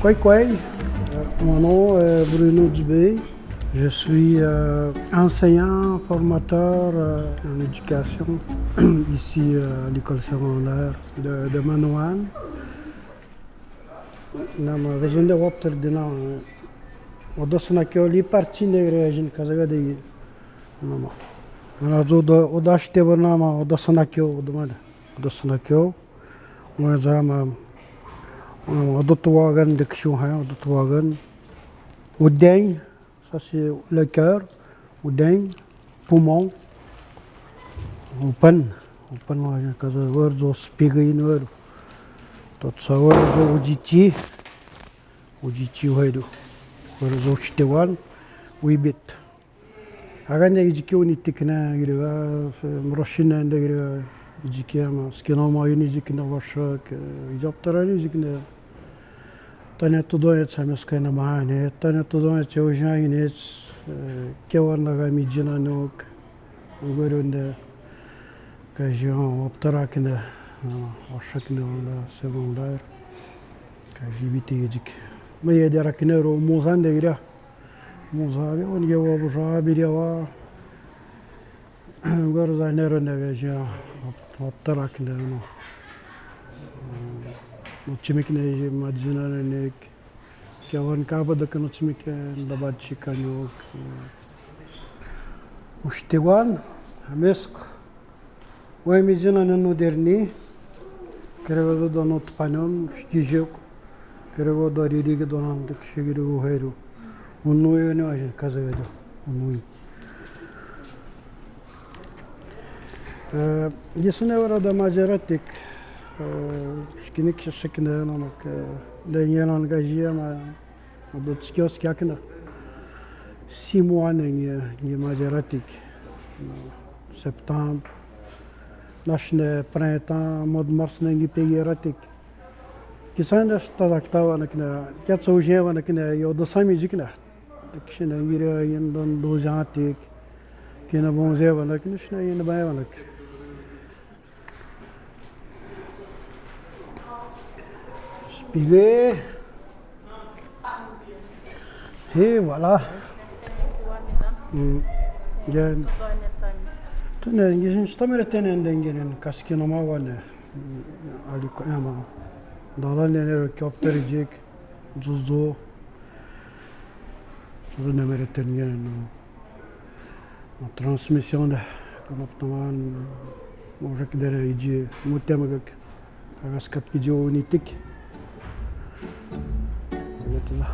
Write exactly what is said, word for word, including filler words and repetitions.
Kouaï kouaï, euh, mon nom est Bruno Dubé. Je suis, euh, enseignant, formateur, euh, en éducation ici, euh, à l'école secondaire de, de Manouane. Nama, raison de wapter de na, euh, oda sana keo li parti ne re jin kazaga de. Nama. Mana zo oda, oda shite ba nama, oda sana keo, oda mana. Oda sana keo. Mwa zama, euh, oda tuwagan de kishu ha, oda tuwagan. Oden, ça c'est le cœur. Oden, poumon. Opan, opan wa kaza, wera zo spiga in wera. Tot sa wera zo ojiti. Ojiti wahai do. Wera zo shitewan. Wibit. Agan de ijiki uni tikna giriga, se mroshina de giriga ijiki ama, skino ma uni ijikna washa ke, ijaptara uni ijikna. Tane todo e tsa meskana ma ne, tane todo e tsa ojan ne, eh, kewan laga mijina nok. Agora onde, ka jion waptara kina, ah, washa kina onda, segunda. Ka jibiti ijik. Ma ye dera kina ro mozan de giriga. Muzabi, onde wa buzabi de wa. Agora za nero ne veja. Waptara kina no. No timi kina ji majina ne ke wan kaba de kina timi ke da ba chika no. Ushtiwan, amesko. Wai mijina ne no derni, kerego zo dono tpanon, shkijok, kerego do riri ke donan de kishigiri o heru. Unui ne wajen kaza vedo, unui. Eh, gisine wera da majeratik, eh, shkinik shashakine no ke, de ngenan gajia ma, Odo tsikio skiakina. Six mois ne ngi, ngi majeratik. Septembre. Nashine printemps, mois de mars ne ngi pegeratik. Kisane sta daktawa nakina, kia tsojewa nakina, yo do sami jikina. Kishine ngi re yin don dojantik. Kina bonjewa nakina, shine yin baewa nakina. Spiga. Et voilà. Mm. Ngen. Tene, ngi sin stamere tene nde ngen kaskino ma wane. Mm, aliko, ema. Dala nene ro kyopter jik. Zuzu. Zuzu nemere tene ngen. Transmission de, kono ptaman, mo jek dere iji, mo tema gek, agaskat ki jo nitik. Neta za.